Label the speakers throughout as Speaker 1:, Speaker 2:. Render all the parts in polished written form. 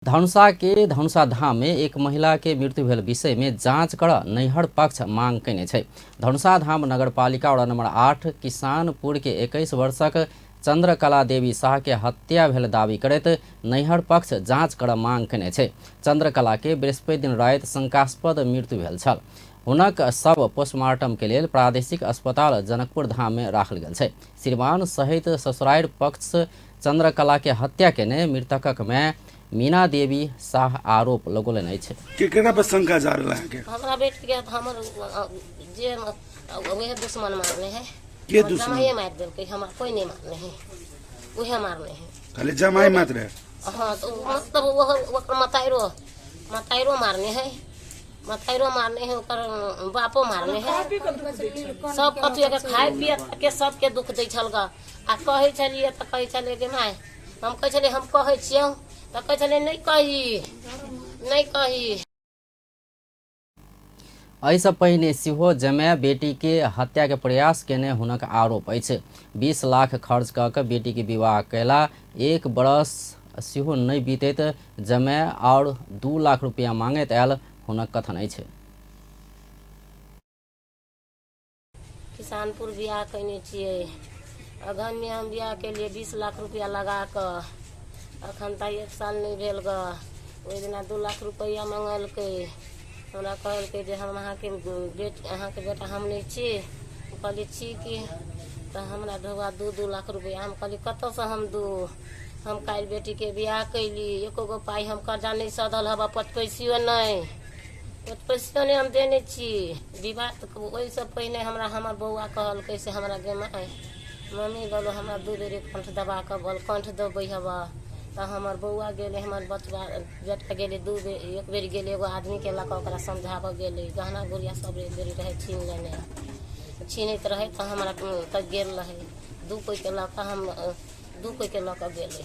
Speaker 1: धनुषा के धनुषा धाम में एक महिला के मृत्यु भेल विषय में जांच कर नैहर पक्ष मांग कयने छै। धनुषा धाम नगरपालिका वार्ड नंबर 8 किसानपुर के 21 वर्षक चंद्रकला देवी शाह के हत्या भेल दावी करैत नैहर पक्ष जांच कर मांग कयने छै। चंद्रकला के बृहस्पति दिन राति शंकास्पद मृत्यु भेल छल। हुनक शव पोस्टमार्टम के लेल प्रादेशिक अस्पताल जनकपुर धाम में राखल गेल छै। श्रीमान सहित ससुरारि पक्ष चंद्रकला के हत्या केने मृतकक में मीना देवी शाह आरोप लगौलनि अछि।
Speaker 2: केकरा पर शंका जा रहल है अहाँके?
Speaker 3: हमरा बेटी के हमर जे वह दुश्मन मारने है।
Speaker 2: के
Speaker 3: हमर
Speaker 2: दुश्मन?
Speaker 3: जमाइए मारि देलकै, हमरा कोई नहीं मारने है, उहे मारने है।
Speaker 2: खाली जमाई मात्र है?
Speaker 3: हाँ, तो मतलब ओकर मताइरो मारने है, मताइरो मारने है, ओकर बापो मारने है। सब कथी के खाए पिए के सबके दुख दै छल ग। आ कहै छलियै तऽ कहै छलियै गे माय, हम कहै छलियै हम कहै छियौ तऽ कहै छलियै नहि कही, नहि कही।
Speaker 1: एहिसँ पहिने सेहो जमाय बेटी के हत्या के प्रयास केने हुनक आरोप अछि। 20 लाख खर्च कऽ के बेटी के विवाह कयला 1 बरस सेहो नहि बीतैत जमाय आओर 2 लाख रुपया मांगैत आयल हुनक कथन अछि।
Speaker 3: किसानपुर बियाह कयने छियै, अगहनमे हम बियाह केलियै 20 लाख रुपया लगा कऽ, अखन तक 1 साल नहि भेल ग। ओहि दिना 2 लाख रुपया मंगलकै, हमरा कहलकै जे हम अहाँके अहाँके बेटा हम नहि छी। हम कहलियै छी की, तऽ हमरा ढौआ 2-2 लाख रुपया। हम कहलियै कतऽसँ हम दू, हम काल्हि बेटीके बियाह कैली, एको गो पाइ हम कर्जा नहि सधल हबऽ, पचपैसियो नहि, पचपैसियो नहि हम देने छी। विवाह ओहिसँ पहिने हमरा हमर बौआ कहलकै से हमरा गे माय मम्मी बोलो हमरा 2 बेर कंठ दबा कऽ बोल कंठ दबै हबऽ। तऽ हमर बौआ गेलै, हमर बचबा बेटा गेलै 2 बेर, 1 बेर गेलै एगो आदमीके लऽ कऽ ओकरा समझाबऽ गेलै। गहना गुड़िया सब एक बेर रहै छीन लेने, छीनैत रहै तऽ हमरा तऽ गेल रहै 2 कोइके लऽ कऽ, हम 2 कोइके लऽ कऽ गेलै।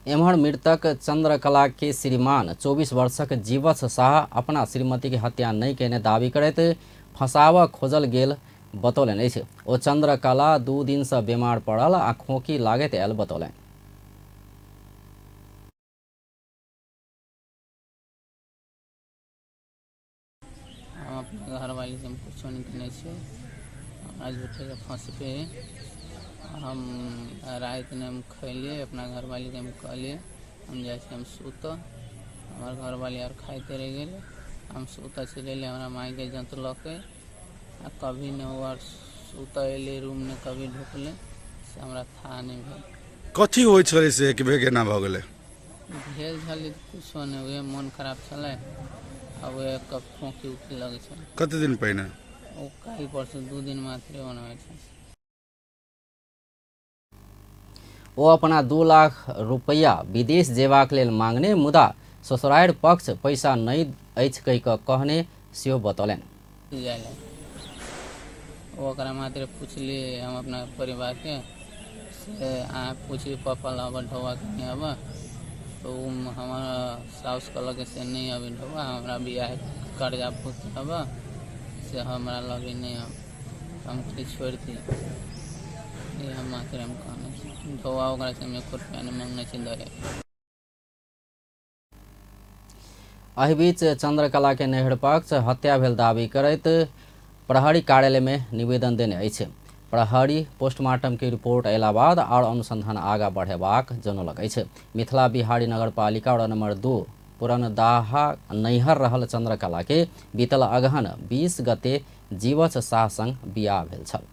Speaker 1: एम्हर मृतक चंद्रकला के श्रीमान 24 वर्षक जीवछ शाह अपना श्रीमती के हत्या नहि केने दावी करैत फंसाबऽ खोजल गेल बतौलनि अछि। ओ चंद्रकला 2 दिन से बीमार पड़ल आ खोंखी लागैत आयल बतौलनि।
Speaker 4: हम अपना घरवाली से हम कुछो नहीं केने छियै, हमरा झूठे के फंसबे। हम राति में हम खैलियै, अपना घरवाली के हम कहलियै हम जाइ छी हम सुतऽ, हमर घरवाली आर खाइते रहि गेलै। हम सुतऽ चलि एलियै, हमरा मायके जँतलकै आ कभी नहि ओ आर सुतऽ एलै रूम नहि कभी ढुकलै, से हमरा थाह नहि भेल।
Speaker 2: कथी होइ छलै से एक बेर एना भऽ गेलै?
Speaker 4: भेल छलै कुछो नहि, उएह मोन खराब छलै आ उएह कब खोँखी उखी लगै छलै।
Speaker 2: कते दिन पहिने?
Speaker 4: ओ काल्हि परसू 2 दिन मात्रे ओना होइ छै।
Speaker 1: ओ अपना 2 लाख रुपया विदेश जेबाक लेल मांगने मुदा ससुरारि पक्ष पैसा नहि अछि कहि कऽ कहने सेहो बतौलनि।
Speaker 4: जाय लए ओकरा मात्र पुछलियै हम अपना परिवारके से अहाँ पुछली पापा ला अबऽ ढौआ कि नहि अबऽ, तऽ ओ हमर साउस कहलक से नहि अबै ढौआ, हमरा बियाह कर्जा बहुत हबऽ से हमरा लगे नहि अबै, हम कहलियै छोड़ि दियौ। ई हम मात्र हम कहने छी ढौआ ओकरासँ हम एको रुपैआ नहि मङ्गने छी दहेज।
Speaker 1: एहि बीच चंद्रकला के नैहर पक्ष हत्या भेल दावी करैत प्रहरी कार्यालय में निवेदन देने अछि। प्रहरी पोस्टमार्टम के रिपोर्ट अयला बाद और अनुसंधान आगा बढ़ेबाक जनौलक अछि। मिथिला बिहारी नगरपालिका वार्ड नंबर 2 पुरनदाहा नैहर रहल चंद्रकला के बीतल अगहन 20 गते जीवछ शाह संग बियाह भेल छल।